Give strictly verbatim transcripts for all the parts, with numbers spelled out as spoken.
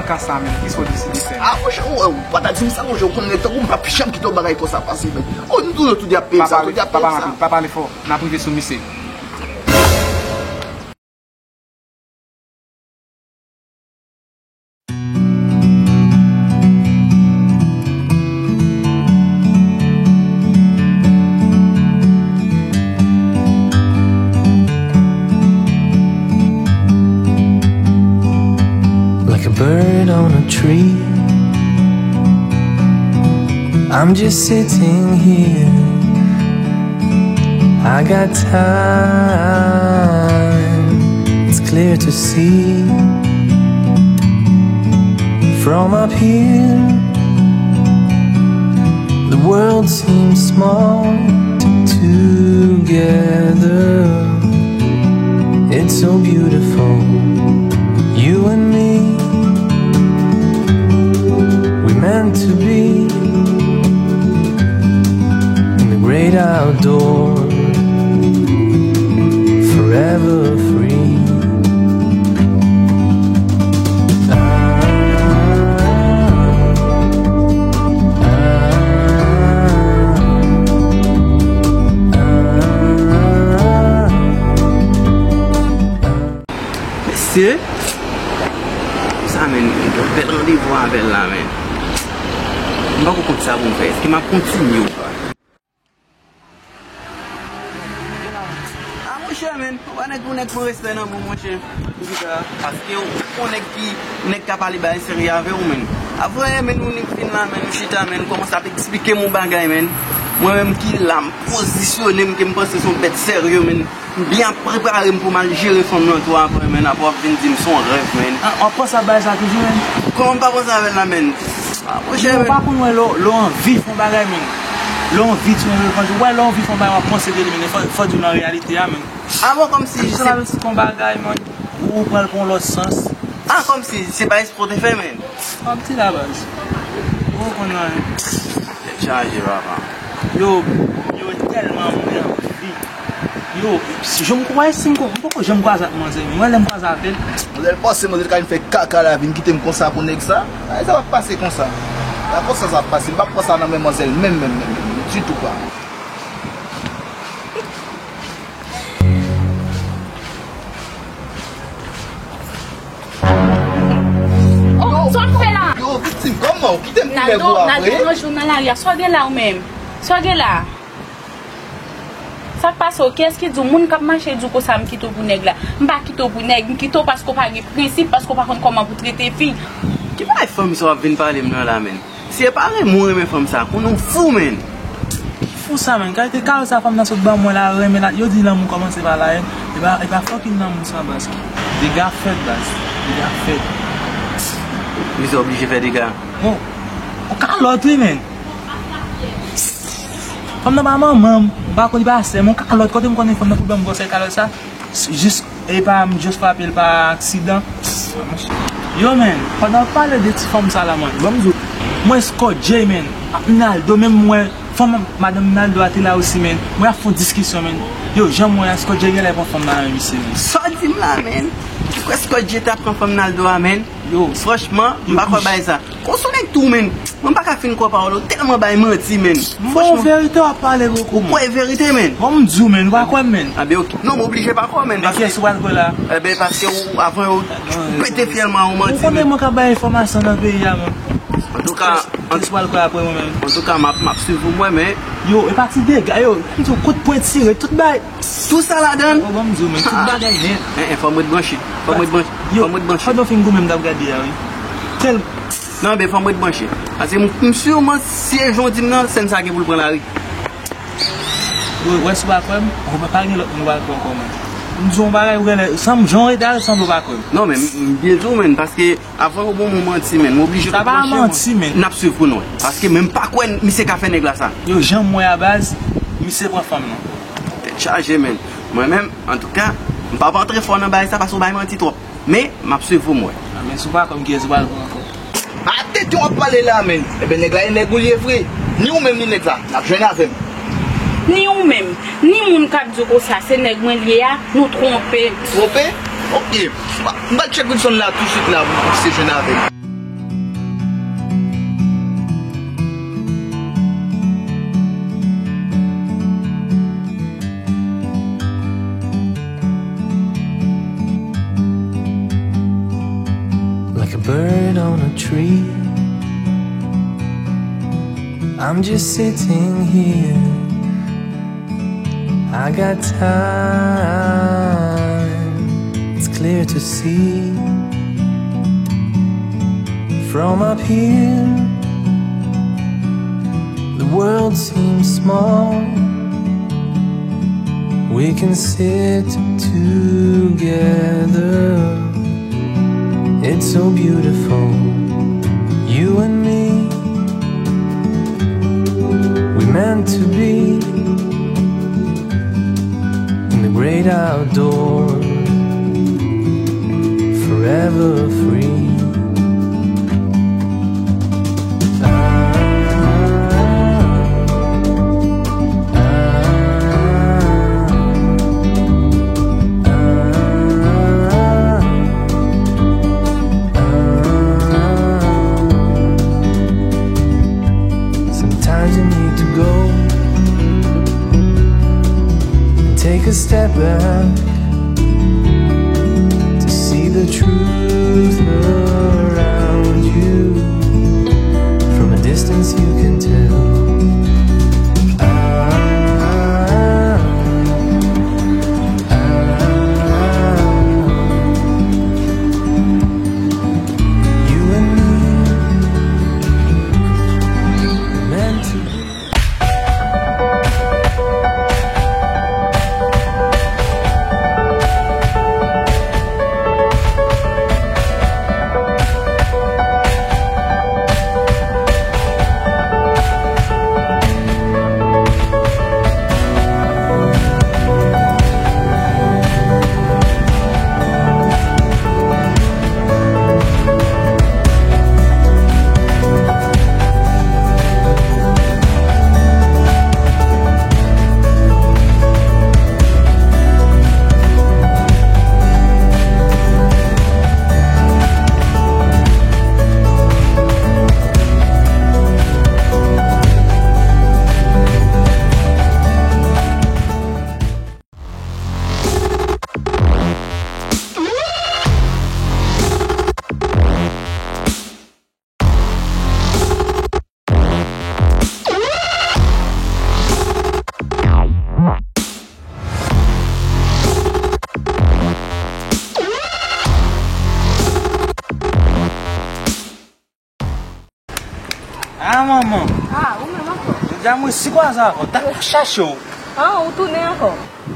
Nan ka sa menm, kisa w deside fè? A, monchè, ou, ou pa ta di m sa, monchè, ou konn nèg tankou m p ap janm kite yon bagay konsa pase, men. O, nou toujou tou di ap peye sa, tou di ap peye sa. Pa pale fò, n ap rive sou misye. Like a bird on a tree. I'm just sitting here. I got time. It's clear to see from up here. The world seems small together. It's so beautiful, you and me. We meant to be in the great outdoor, forever free. Mesye, sa menm, gen yon bèl randevou avè l la, menm. M poko konn sa pou m fè. Èske m ap kontinye ou pa? A, monchè, menm. Ou pa nèg pou nèg pran respè nan men w, monchè. Paske ou, ou nèg ki, nèg ka pale bagay serye avè w, menm. Avè, menm, ou nèg fin la, menm, ou chita, menm, ou kòmanse ap eksplike m yon bagay, menm. Mwen menm ki la, m pozisyone m, ke m panse se yon bèt serye, menm. M byen ap prepare m pou m al jere fanm nan tou apre, menm. Apre w ap vin di m se yon rèv, menm. A, w ap panse ap bay sa toujou, menm? Kòman m pa panse avè l la, menm? A, monchè, menm. Ou pa konn wè lè w, lè w anvi fè yon bagay, menm. Lè w anvi tire revanj, ou wè lè w anvi fè yon bagay, w ap panse de li, menm. Fò, fò di w nan reyalite a, menm. A bon, kòmsi se pa yon bagay, man. Ou pran l pou yon lòt sans. A, kòmsi se pa eksprè w te fè, menm. Pap di la, baz. Ou konn anyen. Tèt chaje, papa. Yo, yo tèlman mwen anvi. Yo, si jan m kwè, si m ko-, m poko janm kwaze ak manzè, men mwen lè m kwaze avè l. Lè l panse manzè ka vin fè kaka la, vin kite m konsa pou nèg sa. Ay, sa p ap pase konsa. La konsa sa ap pase. M p ap pran sa nan men manzè l, menm, menm, menm, menm. Ditou pa. Oh, sa w ap fè la? Yo, viktim, kòman? Ou kite m pou nèg ou a vre? Naldo, Naldo, yon jou nan lari a, sa w gen la ou menm? Sa w gen la? Sa k pase w? Kiyès ki di w moun k ap mache di w konsa m kite w pou nèg la? M pa kite w pou nèg, m kite w paske w pa gen prensip, paske w pa konn kòman pou trete fi. Ki bagay fanm sa w ap vin pale m nan la, menm? Si e pa renmen w renmen fanm sa, konnen w fou, menn. Ki fou sa, menn? Kalite kado sa fanm nan sot ban mwen la, renmen la. Yo di lanmou kòmanse pa la, en. E pa, e pa fucking lanmou sa, baz. Dega fèt, baz. Dega fèt. Mizè oblije fè dega. Oh, yon kalòt, wi, menn. Fanm nan pa manman m. M pa konn li pa sè m. Yon kalòt, kote m konnen fanm nan pou ban m gwosè kalòt sa? Jis, e pa m jis frape l pa aksidan. Yo, menn, pandan w ap pale de ti fanm sa la, man, ban m di w, mwen Scott J, menn, ak Naldo, menm mwen, fanm, madanm Naldo a te la osi, menn. Mwen ap fè yon diskisyon, menn. Yo, jan mwen a, Scott J genlè pran fanm nan men misye, menn. Sa w di m la, menn? Ou kwè Scott J ta pran fanm Naldo a, menn? Yo, franchman, m pa kwè bagay sa. Konsa w nèg tou, menn. Mwen pa ka fin kwè pawòl ou, tèlman bay manti, menn. Bon, verite w ap pale, bro. Ou kwè verite, menn? Bon, m di w, menn, ou pa kwè m, menn. A ben, ok. Non, m oblije pa kwè w, menn. Men kiyès ou pral kwè la? Eben, paske ou, avan yo pete fyèl mwen, ou manti, menn. Ou konnen mwen ka bay enfòmasyon nan peyi a, menn. Antouka, kiyès ou pral kwè apre mwen, menn? Antouka, m ap, m ap swiv ou mwen, men. Yo, e pa ti dega, yo. M di w, kout pwen tire, tout bay. Tou sa ladan l? Oh, ban m di w, men tout bagay nèt. En, en, fò m ret branche. Fò m ret branche. Yo, fò m ret branche. Pandan w fin goumen, m t ap gade a, wi. Tèl. Non, ben, fò m ret branche. Paske m, m si, si e jan w di m nan, sèn sa gen pou l pran lari. Yo, wè si w pa kwè m, ou pa, pa gen lòt moun ou pral kwè ankò, menn. M di w yon bagay, ou genlè, sanm, jan w rete a, sanble w pa kwè m. Non, men m, m byen di w, menn, paske avan yo ban w manti, menn. M oblije. Sa pa manti, menn. N ap swiv pou nou. Paske menm pa kwè misye ka fè nèg la sa. Yo, jan m wè a, baz, misye pran fanm nan. Tèt chaje, menn. Mwen menm, antouka, m p ap antre fò nan bagay sa paske w bay manti twòp. Men, m ap swiv pou m wè. A, men si w pa kwè m, kiyès ou pral pran ankò? A tenten w ap pale la, menn. Eben, nèg la e nèg ou li ye vre. Ni ou menm ni nèg la, n ap jwenn avè m. Ni ou menm, ni moun k ap di w konsa se nèg mwen li ye a, nou twonpe. Twonpe? Ok. M pral tchèk Wilson la tousuit la pou, pou se jwenn avè m. Bird on a tree. I'm just sitting here. I got time. It's clear to see from up here. The world seems small. We can sit together. It's so beautiful, you and me. We meant to be in the great outdoors, forever free. Sometimes you need to go and take a step back to see the truth around you. From a distance, you can tell. Ah, ah, ah. You and me, meant to be. Ah, manman. Ah, ou menm ankò? Jodi a mwen si kwaze ankò, ta chache w. Ah, ou tounen ankò?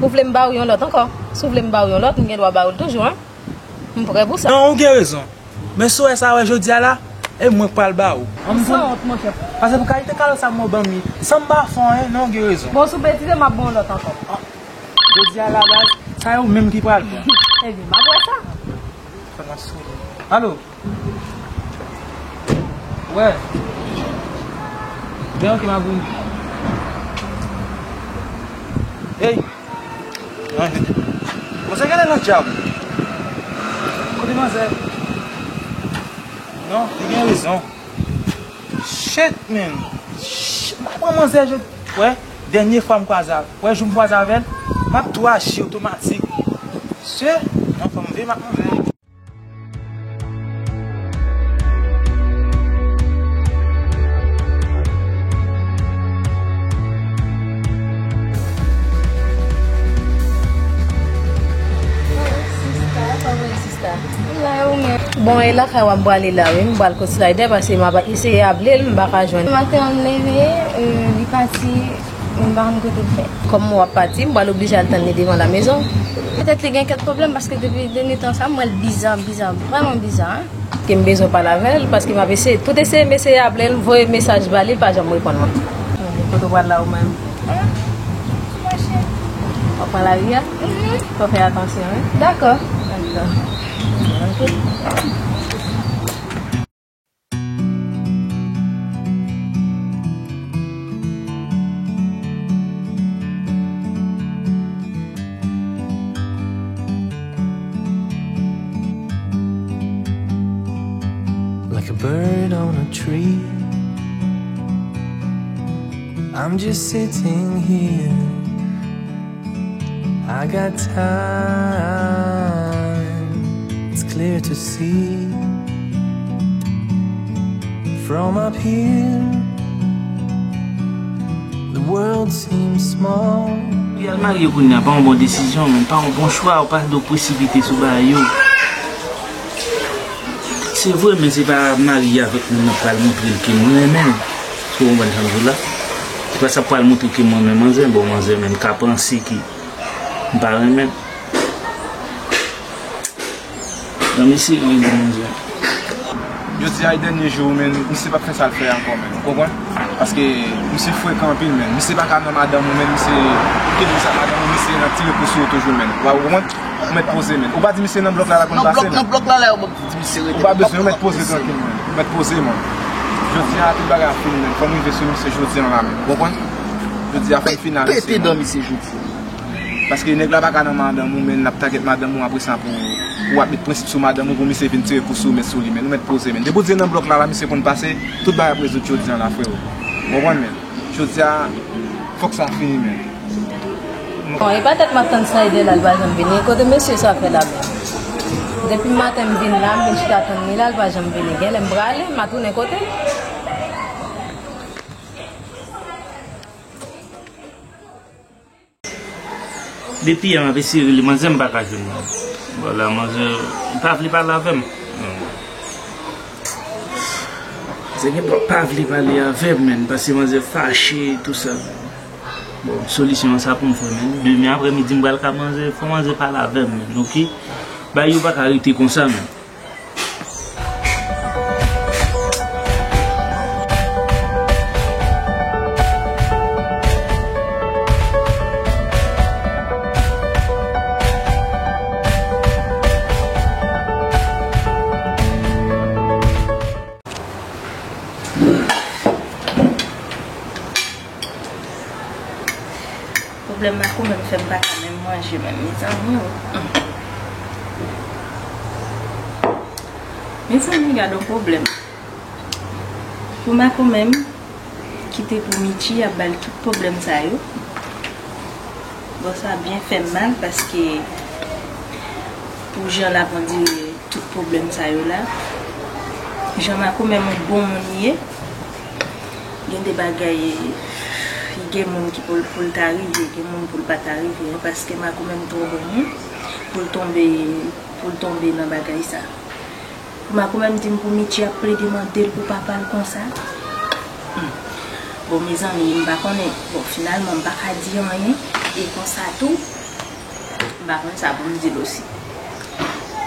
Ou vle m ba ou yon lòt ankò? Si w vle m ba ou yon lòt, m gen dwa ba ou l toujou, en. M prè pou sa. Non, ou gen rezon. Men si w wè sa w wè jodi a la, e mwen k pral ba ou. Ou sanwont, monchè. Pase pou kalite kalòt sa m wè w ban m li, san m pa fè w anyen, non, ou gen rezon. Bon, si w betize, m ap ba w yon lòt ankò. Ah, jodi a la, baz, sa e ou menm ki pral pran. Ebyen, m ap wè sa. Fè m asou. Alo? Wè. Ben, ok, m ap vini. Ey! Manzè, gade lòt djab. Kote manzè? Non, li gen rezon. Shit, man. Shit, m pa pran manzè, je, wè, dènye fwa m kwaze avè l. Wè, jou m kwaze avè l, m ap tou aji otomatik. Se, non, fò m veye m ak manzè. Sista, kòman ye, sista? M la, e ou menm? Bon, e lakay w a m prale la, wi. M pral kot Slider, paske m ap eseye aple l, m pa ka jwenn. Maten an, m leve, e, li pati. M pa konn kote l fè. Kòm w ap pati, m pral oblije al tann li devan lamezon. Petèt li gen kèk pwoblèm, paske depi dènye tan sa, m wè l biza, biza, vrèman biza, en. Ke m bezwen pale avè l, paske m ap eseye, tout eseye m eseye aple l, m voye mesaj ba li, l pa janm reponn mwen. Kote w pral la ou menm? Mache. W ap pran lari a? Mhm. Fò fè atansyon, wi. Dakò. Dakò. Ok. Like a bird on a tree, I'm just sitting here. I got time, it's clear to see. From up here, the world seems small. Pou y al marye kounye a, pa yon bon desizyon, men pa yon bon chwa, ou pa dwe presipite sou bagay yo. Se vre, men se pa mari avèk moun nan pral montre l ke m renmen l. Ou konprann sa m di w la? Se pa sa k pral montre ke m renmen manzè, bon, manzè menm ka panse ke m pa renmen l. Nan mesye rele manzè. Jodi a e dènye jou, men misye p ap fè sa l fè ankò, men. Ou konprann? Paske misye frekan anpil, men. Misye pa ka nan madanm ou, men. Misye, kèlkeswa madanm ou, misye nan tire kou sou ou toujou, men. Ou konprann? Ou mèt poze, men. Ou pa di misye nan blòk la, la konn pase, men. Nan blòk la, la, yo di misye rete. Ou pa bezwen, ou mèt poze trankil, men. Ou mèt poze, men. Jodi a, tout bagay ap fini, men. Fò n rive sou misye jodi a la, men. Ou konprann? Jodi a, fò n fini avèk misye, men. Pete dan misye jodi a. Paske nèg la pa ka nan madanm ou, men l ap tagèt madanm ou, apre sa pou, pou w ap met prensip sou madanm ou, pou misye vin tire kou sou ou, met sou li, men. Ou mèt poze, men. Depi w di nan blòk la, la, misye konn pase, tout bagay ap rezoud jodi a la, freo. Ou konprann, men? Jodi a, fòk sa fini, men. Bon, e pa tèt m ap tann Snyder la, l pa janm vini. Kote mesye sa fè la menm? Depi maten m vin la, m vin chita tann li la, l pa janm vini. Genlè m prale, m a tounen kote l. Depi yè m ap eseye rele manzè, m pa ka jwenn li. Vwala, manzè pa vle pale avè m. Manzè gen dwa pa vle pale avè m, men, paske manzè fache, tou sa. Bon, solisyon an sa pou m fè, men. Demen aprèmidi, m pral ka manzè, fò manzè pale avè m, men, oke? Bagay yo pa ka rete konsa, men. Pwoblèm makomè m fè m pa ka menm manje menm, mezanmi o. Mezanmi, gad on pwoblèm. Pou makomè m, kite pou Mitchy ap ba l tout pwoblèm sa yo. Bon, sa byen fè m mal, paske pou jan l ap andire tout pwoblèm sa yo la, jan makomè m on bon moun ye, gen de bagay, gen moun ki pou l, pou l ta rive, gen moun pou l pa ta rive, paske makomè m twò bon moun pou l tonbe, pou l tonbe nan bagay sa. Pou makomè m di m pou Mitchy ap plede mande l pou papa l konsa. Hmm. Bon, mezanmi, m pa konnen. Bon, finalman, m pa ka di anyen. E konsa tou, m pa konn sa pou m di l osi.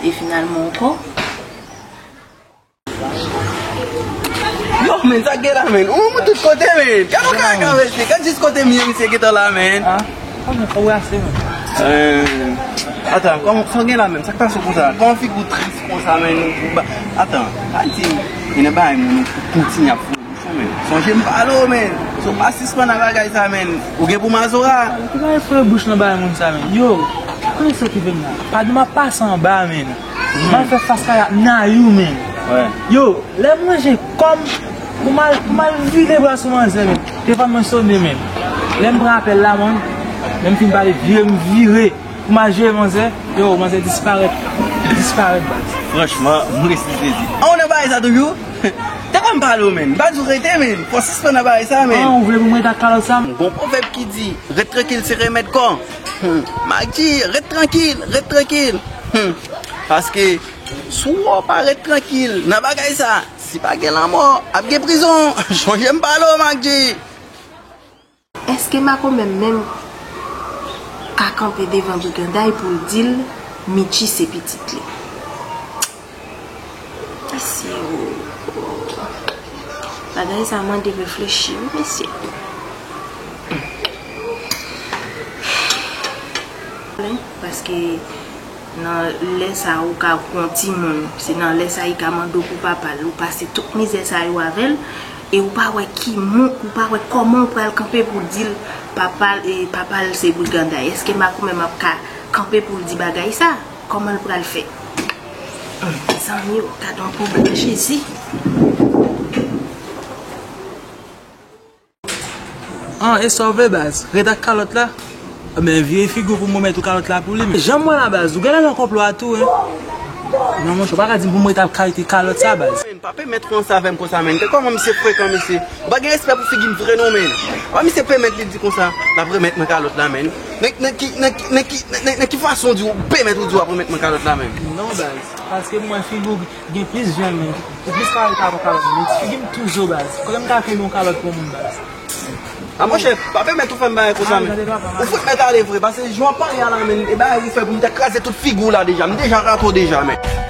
E finalman ankò, yo, men, sa k gen la, men? Ou, ou tout kote, men. Gad yon kaka, mesye. Gad jis kote m ye, misye gentan la, men. Ah, kòman, kòman w ase, men? Eh, atan, kòman, sa w gen la, men? Sa k pase w konsa? Kòman figi w tris konsa, men? Ou, ou ba, atan, pa di, e nan bagay moun, ou kontinye ap foure bouch ou, men. Sonje m pale w, men. So, pa sispann nan bagay sa, men. Ou gen pou mazora. Ki bagay foure bouch nan bagay moun sa, men? Yo, konnen sa ki vin la. Padon m ap pase anba, men. M al fè fas kay ak Nayou, men. Yo, lè m ranje kò m, pou m al, pou m al vire bra sou manzè, men. Telefòn mwen sonnen, men. Lè m pran apèl la, man, lè m fin pale, vire, m vire. Pou m al jere manzè, yo, manzè disparèt. Disparèt, baz. Franchman, m resi sezi. An, ou nan bagay sa toujou? Te kwè m pale w, men. M pa di w rete, men. Fò w sispann nan bagay sa, men. An, ou vle pou m rete ak kalòt sa? Gon pwovèb ki di, ret trankil se remèd kò. Hmm. Magdi, ret trankil, ret trankil. Hmm. Paske, si w pa ret trankil nan bagay sa, si pa gen lanmò, ap gen prizon. Sonje m pale w, Magdi. Èske makomè m menm ka kanpe devan briganday pou l di l Mitchy se pitit li? Mesye o. Bagay sa mande reflechi, wi, mesye. Paske nan lè sa ou ka gon timoun, se nan lè sa li ka mande w pou papa l, ou pase tout mizè sa yo avè l, e ou pa wè ki moun, ou pa wè kòman ou pral kanpe pou di l papa l, e papa l se briganday. Èske makomè m ap ka kanpe pou l di bagay sa? Kòman l pral fè? Hum, mezanmi o, gad on pwoblèm, Jezi. An, e sa w vle, baz? Ret ak kalòt la? Men vire figi w pou m remèt ou kalòt la pou li, men. Jan m wè la, baz, ou genlè nan konplo a tou, en. Non, monchè, ou pa ka di m pou m ret ak kalite kalòt sa, baz. Pa pèmèt ou ansanm avè m konsa, menn. Kòman misye frekan, mesye? Ou pa gen respè pou figi m vre, non, menn. Ou pa misye pèmèt li di konsa, l ap remèt mwen kalòt la, menn. Nan, nan ki, nan ki, nan ki, nan, nan, nan ki fason w di ou pèmèt ou di w ap remèt mwen kalòt la, menn? Non, baz. Paske mwen figi w gen plis jèn, menn. Ou plis kare ka pran kalòt, menn. Figi m tou zo, baz. Kote m ka kenbe yon kalòt pou moun, baz? A monchè, pa pèmèt ou fè m bagay konsa, menn. Ou fout mèt ale vre, paske jan w ap pale a la, menn, e bagay ou fè pou m te kraze tout figi w la deja. M deja rate w deja, menn.